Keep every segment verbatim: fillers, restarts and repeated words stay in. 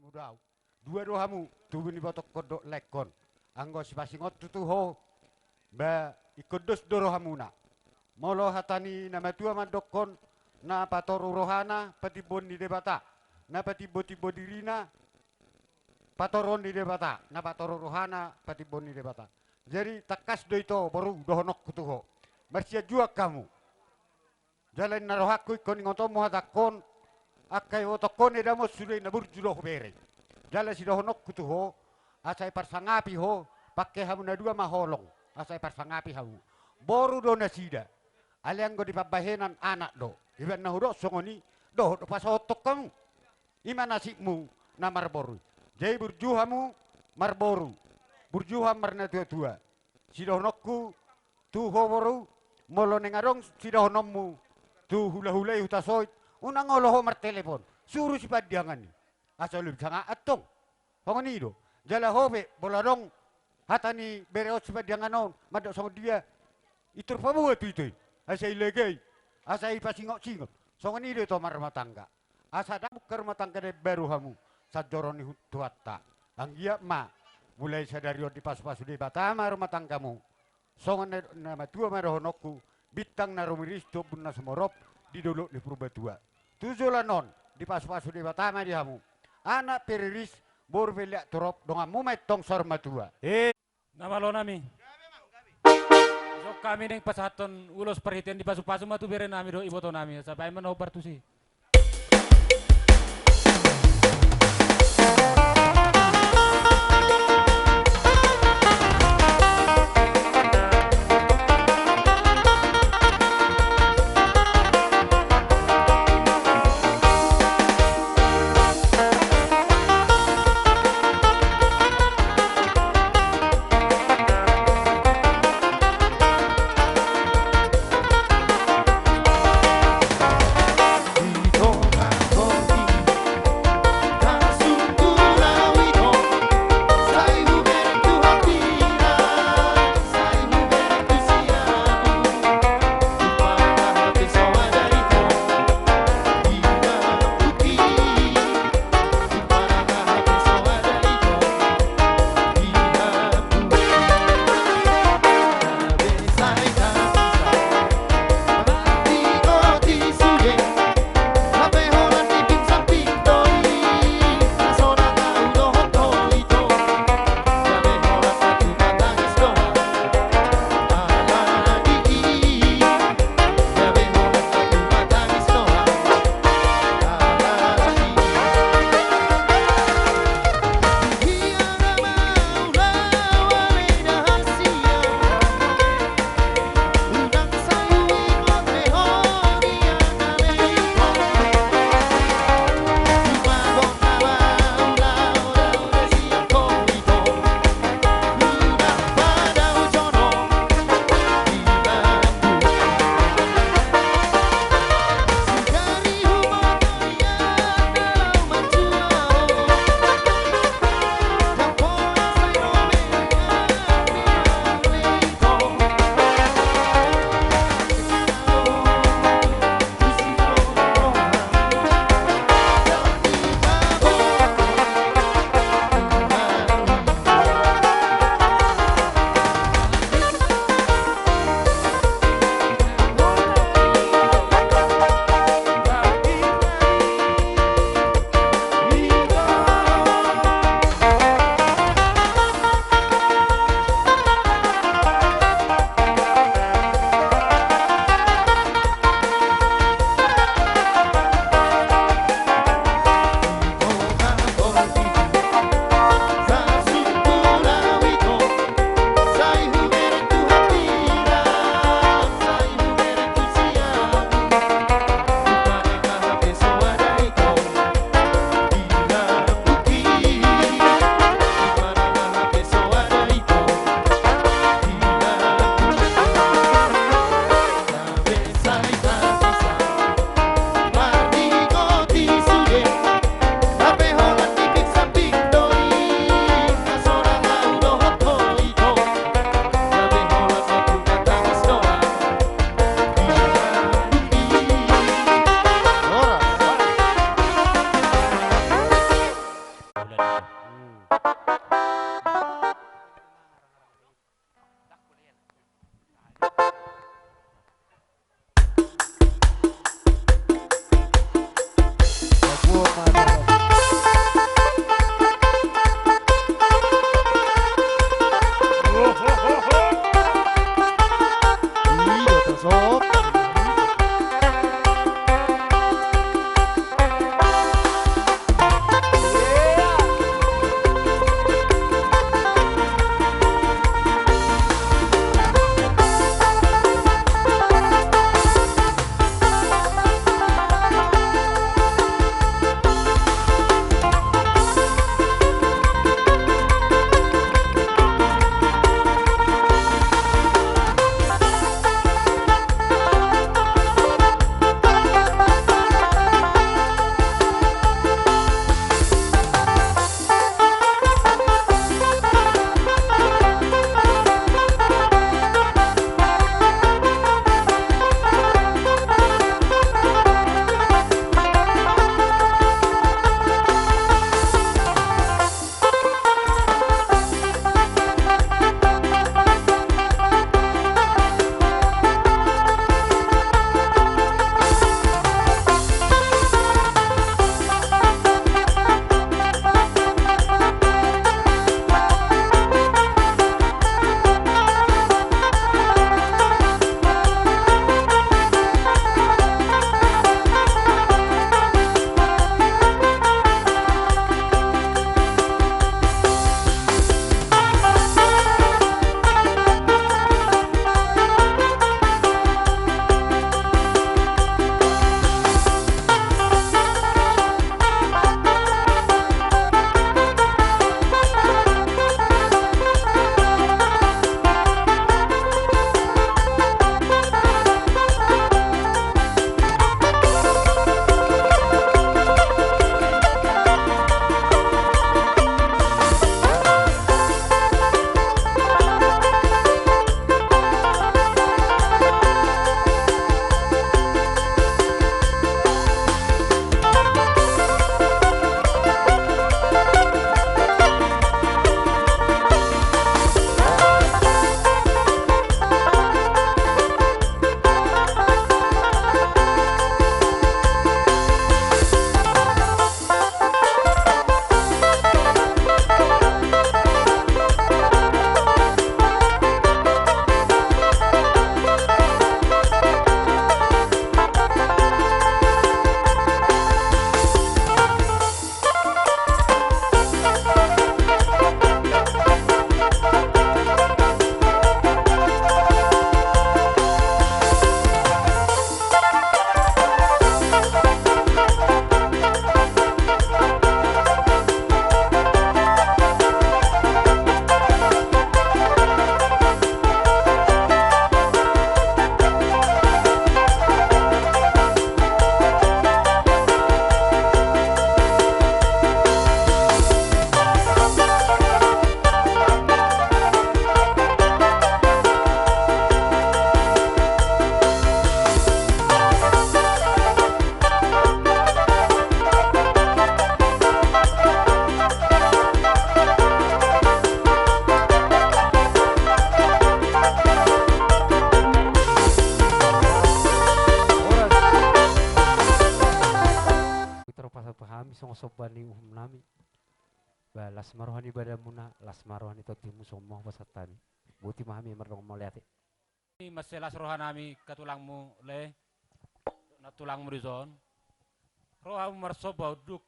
Uda au. Dua do hamu, tubu ni botongkon dohot laengkon. Anggo sipasingot tutu ho, ba ingkon dos do rohamuna. Molo hata ni na matua mandokkon, na patoru rohana patimboon ni Debata, na patimbo-timbo dirina patoruon ni Debata, na patoru rohana patimboon ni Debata. Jadi tangkas do ito boru dohononku tu ho. Marsianjuan hamu. Jala inna rohangku ingkon ingotonmu hatangkon, angka ibotongkon eda ma on sude na burju dohot bere. Jala sidohononku tu ho, asa diparsangapi ho, pangke hamu na dua ma holong, asa diparsangapi hamu. Boru do nasida. Alai anggo di pambahenan anak do. Ibaen na hudok songon i, dohot do pasahathon hamu. I ma nasibmu na marboru. Jadi burju hamu marboru. Burju hamu marnatua-tua. Sidohononku tu ho boru, molo naeng adong sidohononmu tu hula-hula i, hutasoit, unang olo ho martelepon. Suru sipandiangan i. Asa lobi sanga antong. Songon i do. Jala ho pe, molo adong hata ni bere on sipandiangan on, mandok songon dia, intor paboa tu ito i. Asa ilegai, asa ipasingot-singot. Songon i do ito marrumah tangga. Asa ndang buka rumah tangga na imbaru hamu, sanjoroni hu-, Tuhanta. Anggiat ma, mulai sadari on dipasu-pasu Debata ma rumah tanggamu. Songon na, na matua ma dohononku, bintang na rumiris tu ombun na sumorop di dolok ni Purbatua. Tu joloan on, dipasu-pasu Debata ma di hamu. Anak pe riris, boru pe leak turop, donganmu ma i tong saur matua. Eh. Na malo nami. Jong hami naeng pasahathon ulos parhitean dipasu-pasu ma tu bere nami dohot iboto nami, asa baen ma na hombar tusi. Songon somba ni uhum nami. Ba las ma roha ni badanmuna, las ma roha ni tondimu, songon ma hupasahat hami. Boti ma hami mardongan mauliate. Mansai las roha nami angka tulangmu, lae. Nang tulangmu dison. Ro hamu marsomba unduk.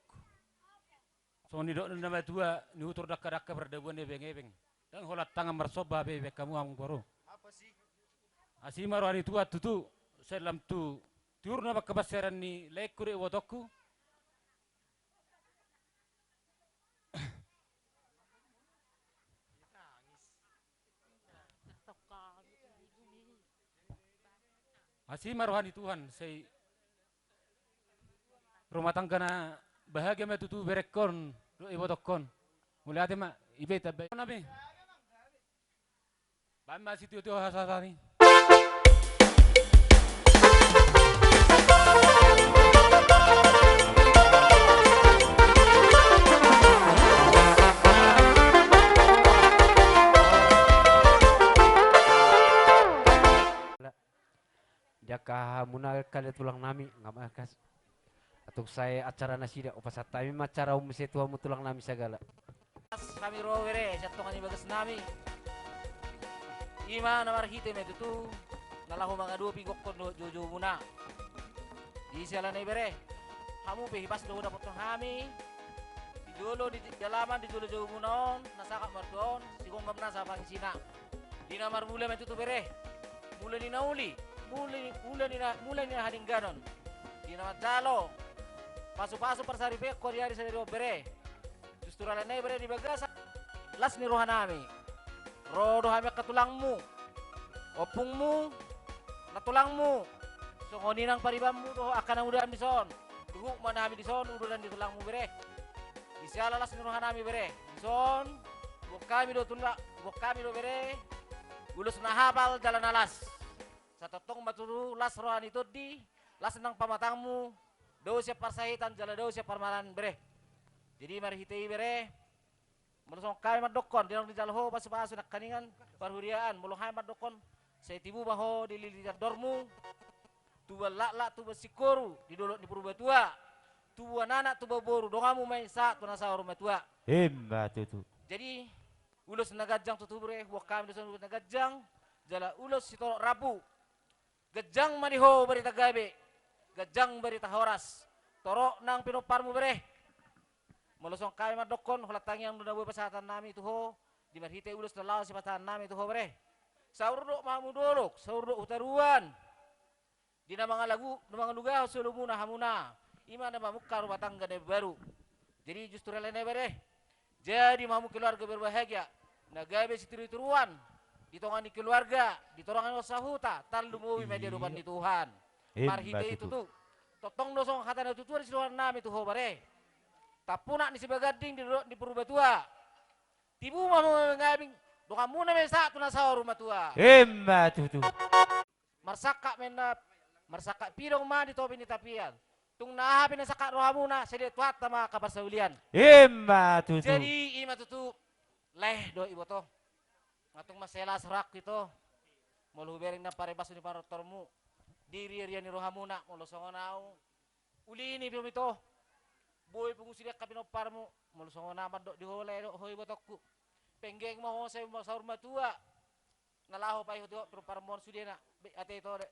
Songon nidok ni na matua, niutur dangka-dangka pardabuan ni ebeng-ebeng. Ndang holan tangan marsomba be baen hamu amangboru. Asi ma roha ni Tuhan tutu, sai lam tu tiur na mangkapanseran ni laengku dohot ibotongku. Asi ma roha ni Tuhan, sai rumah tangga na bahagia ma tutu berengkon dohot ibotongkon. Mauliate ma, ipe tambai nami. Baen ma sitio-tio hasahatan i. Di angka hamuna kali tulang nami, nga makas. Atung sae acara nasida, hupasahat hami ma acara on muse tu hamu tulang nami sagala. Hami ro bere, sian tonga ni bagas nami. Ima na marhite ma tutu, na laho mangadopi gokkon dohot joujoumuna. Di siala na i bere, hamu pe hipas do hudapothon hami. Di jolo di dalaman, di jolo joumuna on, na sangkap martua on, sigomgom nasa pangisina. Di na marmula ma tutu bere, mula ni na uli, mula ni, mula ni na, mula ni na hadengganon. Di na manjalo pasu-pasu parsaripeon di ari sadari on bere. Justru alana i bere di bagasan las ni roha nami. Ro do hami angka tulangmu, ompungmu, nang tulangmu. Songon i nang paribanmu dohot angka na mudam dison. Huhut ma hami dison, uduran ni tulangmu bere. Di siala las ni roha nami bere. Dison, boan hami do tulang, boan hami do bere. Ulos na hapal jala na las. Sai tongtong ma tutu las roha ni tondi, las nang pamatangmu, dao sian parsahitan jala dao sian parmaraan bere. Jadi marhite i bere, molo songon hami mandokkon, di naung dijalo ho pasu-pasu nangkiningan parhuriaan, molo hami mandokkon, sai tibu ma ho di lilitan dormu, tubuan laklak, tubuan singkoru, di dolok ni Purbatua, tubuan anak, tubuan boru, donganmu ma i sahat tu na saur matua. Ima tutu. Jadi, ulos na ganjang tutu bere, boan hami do songon ulos na ganjang, jala ulos sitorop rambu. Ganjang ma di ho barita gabe, ganjang barita horas. Torop nang pinomparmu bere. Molo songon hami mandokkon, holan tangiang do na boi pasahaton nami tu ho, di marhite ulos na laho sipasahaton nami tu ho bere. Saurdot ma hamu dolok, saurdot hutaruan. Di na mangalagu, na mangalugahon soluhutna hamuna. Ima na mamungka rumah tangga na baru. Jadi justru alana i bere. Jadi ma hamu keluarga berbahagia, na gabe sitiru-tiruan di tonga ni keluarga, di tonga ni sahuta, tarlumobi ma di adopan ni Tuhan. Ima tutu. Marhite i tutu, tongtong do songon hata ni natuatua di sidohonon nami tu ho bere. Tampunak ni Sibaganding di dolok ni Purbatua. Tibu ma hamu mangabing, donganmuna ma i sahat tu na saur matua. Ima tutu. Marsangkap ma inna, marsangkap pidong ma di topi ni tapian. Tung na aha pe na sangkap rohamuna, sai diida Tuhanta ma angka parsaulian. Ima tutu. Jadi ima tutu, lae dohot iboto. Nga tung mansai las rohangku ito. Molo hubereng na parebasu ni panortormu. Di ria-ria ni rohamuna, molo songon au. Uli ni pe om ito. Boi pungu sude angka pinomparmu. Molo songon au mandok di ho lae dohot ho ibotongku. Penggeng ma ho sai saur matua. Na laho paihut-ihut pinomparmon sudena. Be ate ito de.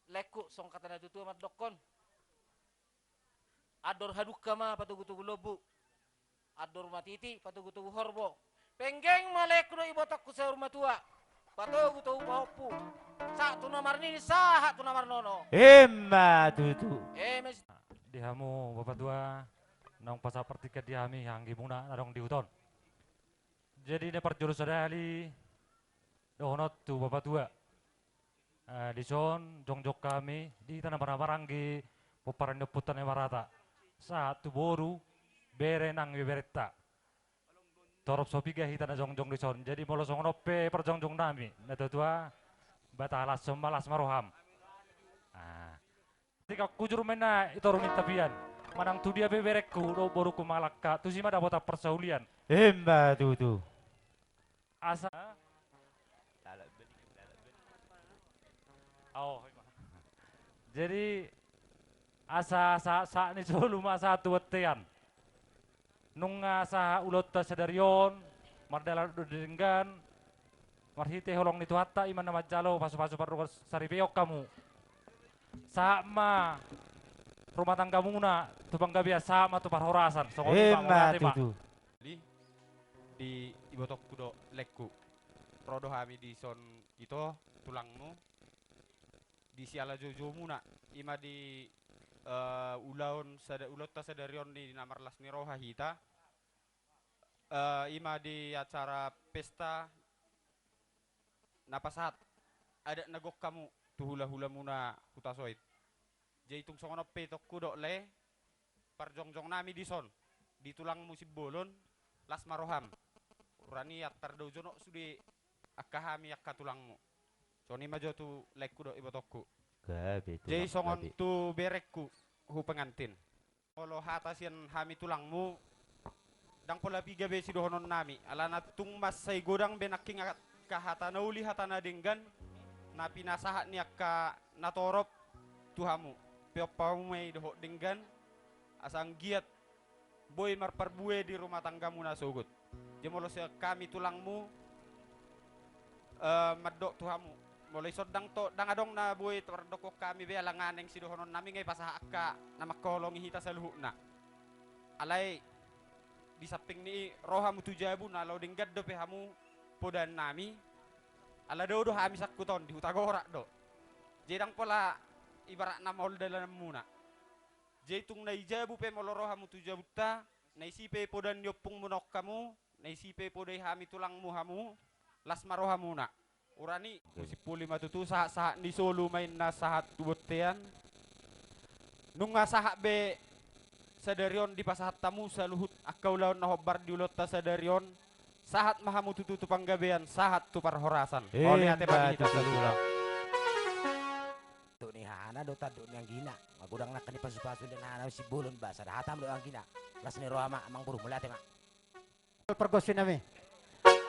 Laengku songon hata ni natuatua mandokkon. Andor hadungka ma patogu-togu lombu. Andor matiti patogu-togu horbo. Penggeng ma laengku dohot ibotongku saur matua. Patogu-togu pahompu. Sahat tu na marnini sahat tu na marnono. Ima tutu. Ima tutu. Di hamu bapatua naung pasahat partingkian di hami anggi muna na adong di huta on. Jadi na parjolo sadali dohonon tu bapatua. Eh, dison jongjong hami di hita na marhaha maranggi pomparan ni ompunta na marhata. Sahat tu boru, bere nang ibeberenta. Torop so piga hita na jongjong dison. Jadi molo songon on pe parjongjong nami, natuatua, Debata lashon ma las ma roham. Ah. Tingkos hujur ma inna i toru ni tapian. Manang tudia pe berengku dohot borungku mangalangka, tusi ma dapotan parsaulian. Ima tutu. Asa. Jadi asa sahat-sahat ni solu ma sahat tu bontean. Nunga sahat ulaonta sadari on, mardalan do denggan, marhite holong ni Tuhanta, i ma na manjalo pasu-pasu pardongan saripeon hamu. Sahat ma rumah tanggamuna tu panggabean, sahat ma tu parhorasan. Songon i ma, mauliate ma. Tutu. Di, di ibotongku dohot laengku. Ro do hami dison ito, tulangmu. Di siala joujou muna, i ma di, eh, ulaon sada-, ulaonta sadari on di na marlas ni roha hita. Eh, i ma di acara pesta na pasahat adat na gok hamu tu hula-hulamuna Hutasoit. Jadi tung songon on pe itongku dohot lae, parjongjong nami dison, di tulangmu Simbolon, las ma roham. Urani antar do jonok sude angka hami angka tulangmu. Songon i ma jo tu laengku dohot ibotongku. Gabe, jadi tulang, songon gabe. Tu berengku, hu pengantin. Molo hata sian hami tulangmu, ndang pola piga be sidohonon nami. Alana tung mansai godang be nangkin angka hata na uli, hata na denggan, na pinasahat ni angka natorop tu hamu. Peop hamu ma i dohot denggan, asa anggiat boi marparbue di rumah tanggamuna sogot. Jadi molo sian hami tulangmu, eh, mandok tu hamu. Molo ison ndang to, ndang adong na boi tardokkon hami be, ala nga naeng sidohonon nami nga i pasahat angka na mangkaholongi hita saluhutna. Alai di samping ni i ro hamu tu jabu na laho denggan dope hamu podaan nami. Ala dao do hami sangkut on, di Hutagorak do. Jadi ndang pola ibaratna maol dalananmuna. Jadi tung na i jabu pe molo ro hamu tu jabunta, na isi pe podaan ni ompungmuna on hamu, na isi pe podai hami tulangmu hamu, las ma rohamuna. Urani, oke. Husimpuli ma tutu, sahat-sahat ni solu ma inna sahat tu bontean. Nunga sahat be sadari on dipasahat hamu saluhut angka ulaon na hombar di ulaonta sadari on. Sahat ma hamu tutu tu panggabean, sahat tu parhorasan. Eh, mauliate ma di hita tutu, saluhut. Tanduk ni hahana do, tanduk ni anggina. Magodang nangkin pasu-pasu dan hahana Simbolon ba, sada hata ma do anggina. Las ni roha ma, amangboru, mauliate ma. Pargonsi nami.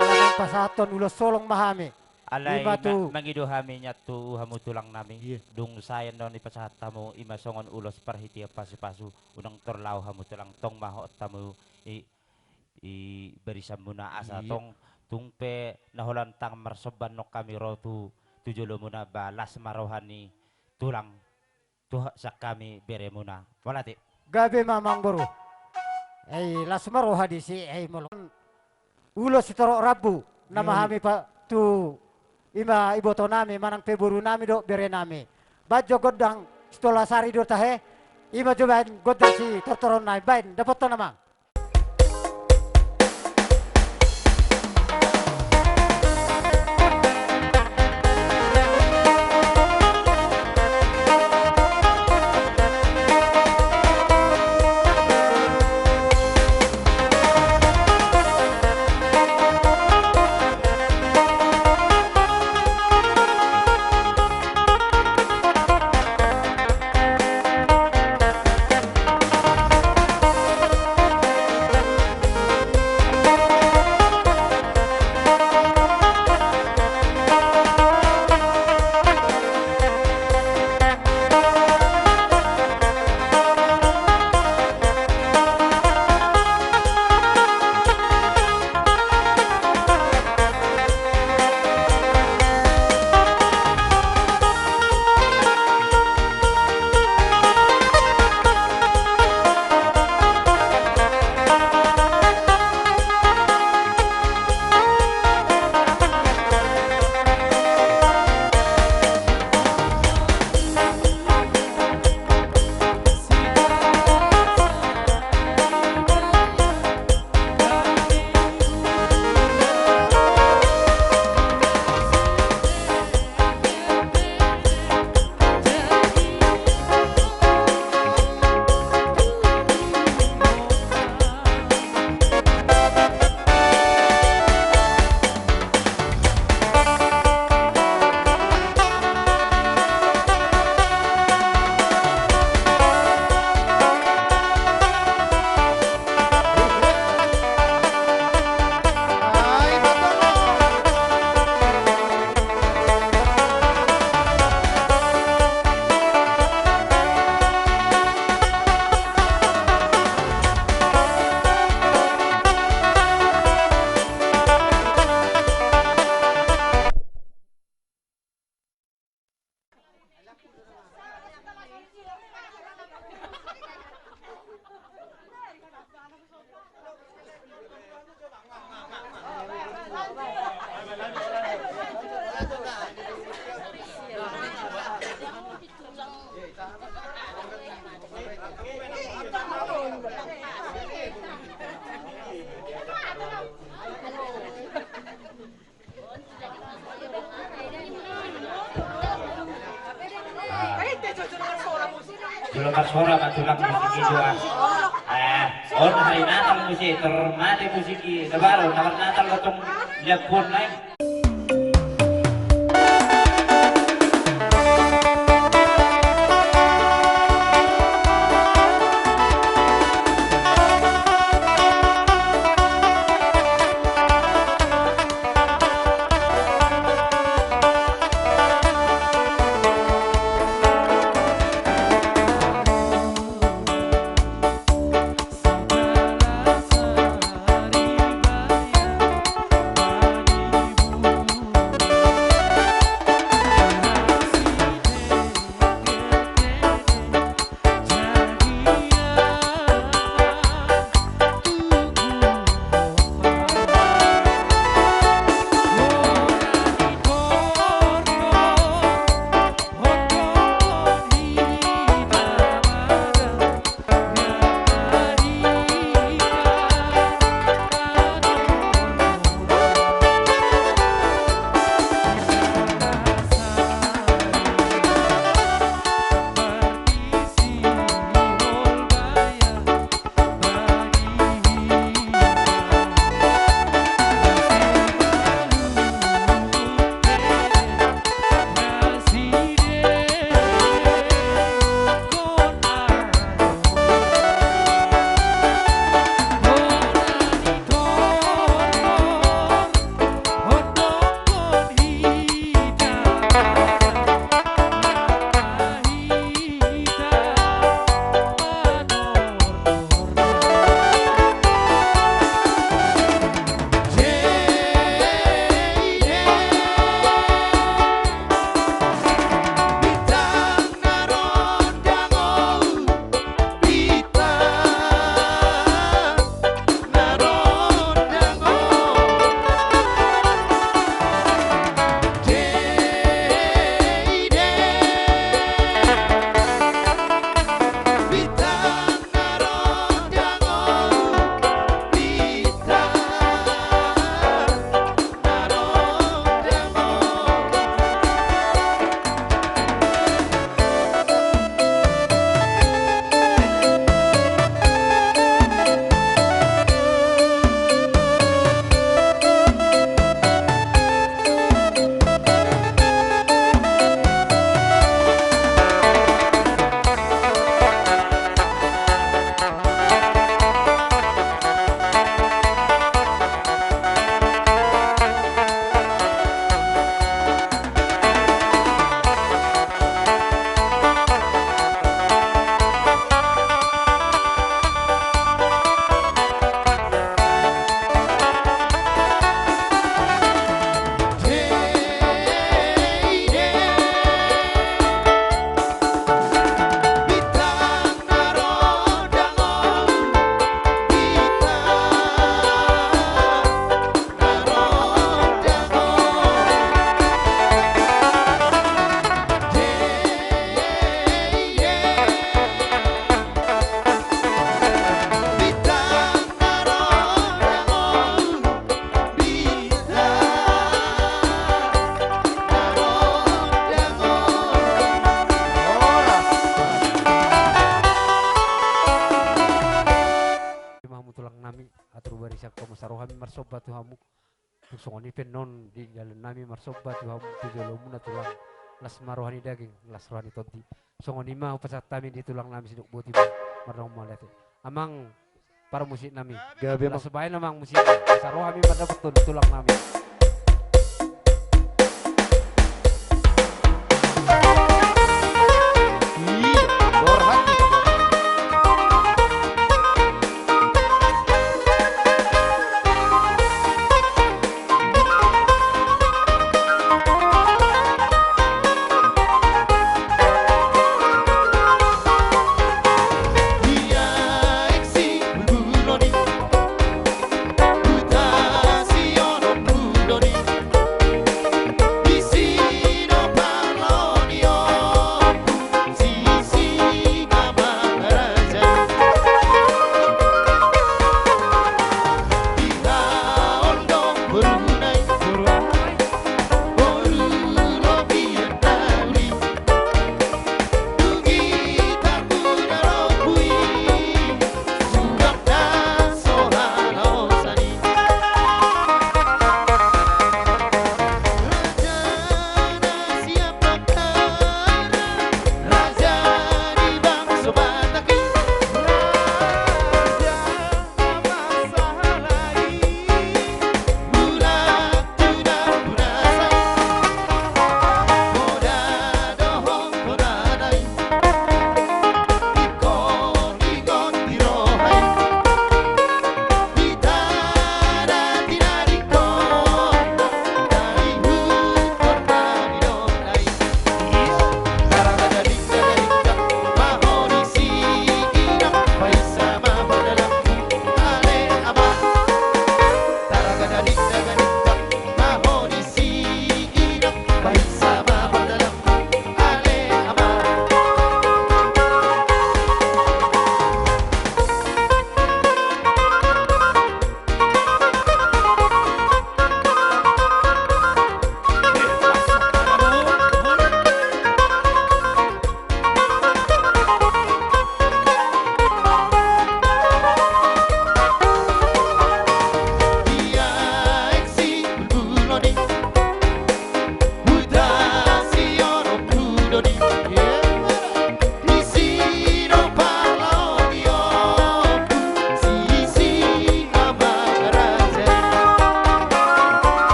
Ala naeng pasahathon ulos holong ma hami. Alai ima ma-, tu mangido hami nian tu hamu tulang nami. Iya. Dung sae annon dipasahat hamu, ima songon ulos parhitean pasu-pasu. Unang torlaho hamu tulang, tong ma hot hamu i, i barisanmuna asa, iya, tong tung pe na holan tangan marsomba annon hami ro tu, tu jolomuna ba las ma roha ni tulang. Tu ha-, sian hami beremuna. Mauliate. Gabe ma amangboru. Ai las ma roha disi, ai molo. Ulos sitorop rambu, nama hami pa-, tu ima iboto nami, manang pe boru nami dohot bere nami. Baen jo gondang sitola sari do tahe, ima jo baen gondang sitortoron nami, baen, dapothon amang. Tulang marsoara ma tulang musik i dua. Eh, on hari Natal muse, tor mate musik i, na baru, na marnatal do tong, liat pun lain. Ima hamu tulang nami, atur barisan hamu, sai ro hami marsomba tu hamu. Tung songon i pe annon di dalan nami marsomba tu hamu, tu jolomuna tulang, las ma roha ni daging, las roha ni tondi. Songon i ma hupasahat hami di tulang nami sidok boti ma, mardongan mauliate. Amang parmusik nami, gabe ma. Las baen amang musik, sai ro hami mandapothon tulang nami.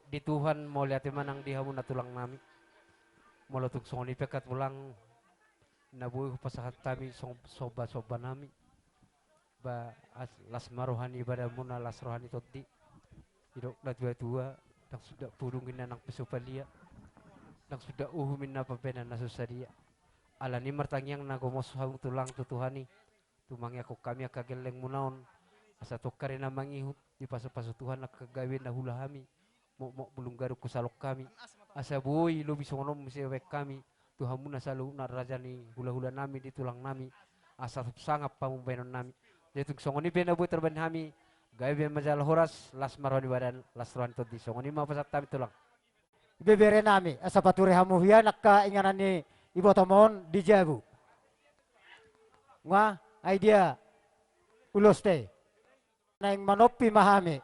Di Tuhan, mauliate ma nang di hamu na tulang nami. Molo tung songon i pe angka tulang, na boi hupasahat hami song-, somba-somba nami. Ba as-, las ma roha ni badanmuna, las roha ni tondi. Didok na tua-tua, ndang suda pudung inna nang pe so palia. Ndang suda uhum inna pambahenan na so sadia. Alani martangiang na gomos hamu tulang tu Tuhan i. Tumangiangkon hami angka gellengmuna on, asa tongka do na mangihut, dipasu-pasu Tuhan angka gabe na huula hami, mokmok bulung gadung husalok hami, asa boi lobi songon on muse baen hami tu hamuna saluhutna raja ni hula-hula nami di tulang nami, asa sangap hamu baenon nami. Jadi tung songon i pe na boi tarbaen hami, gabe ma jala horas, las ma roha ni badan, las roha ni tondi, songon i ma pasahat hami tulang. Ibebere nami, asa pature hamu hian angka inganan ni ibotom on di jabu. Nga, ai dia ulos te. Naeng manompi ma hami.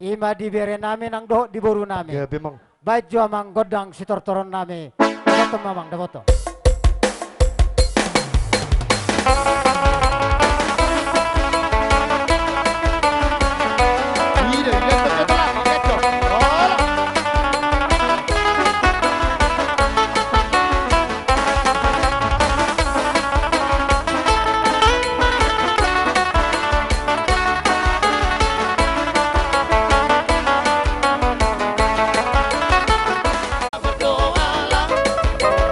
Ima di bere nami nang dohot di boru nami. Gabe, Amang. Baen jo, Amang, gondang sitortoron nami. Dapoton ma, Amang, dapoton. Berdoalah,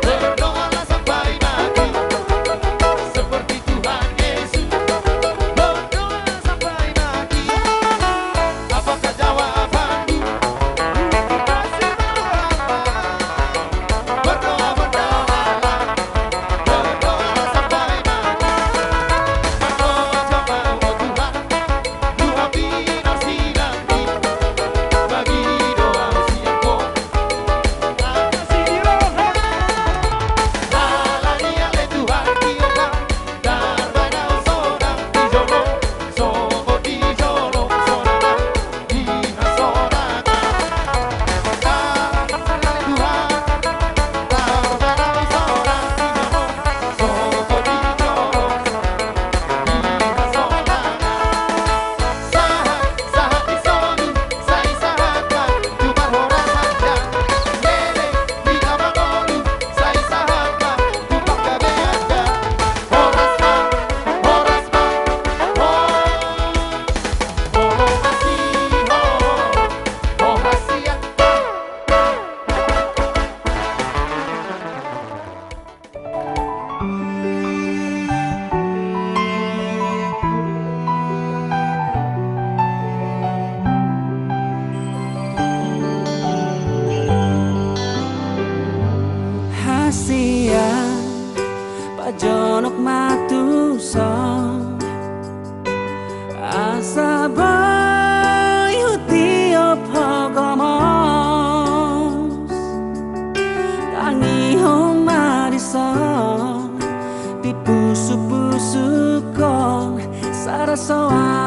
berdoalah sampai mati. Seperti Tuhan Yesus, berdoa sampai mati. Apakah jawabanmu? Kasih berdoa. Berdoa, berdoalah. Berdoa sampai mati. Berdoa sampai, oh Tuhan, Tuhan pinarsidangi. Bagi doa siangkon. Hasian pajonok ma tuson. Asa boi hutiop ho gomos, tangihon ma dison, dipusuk-pusukkon sada soal.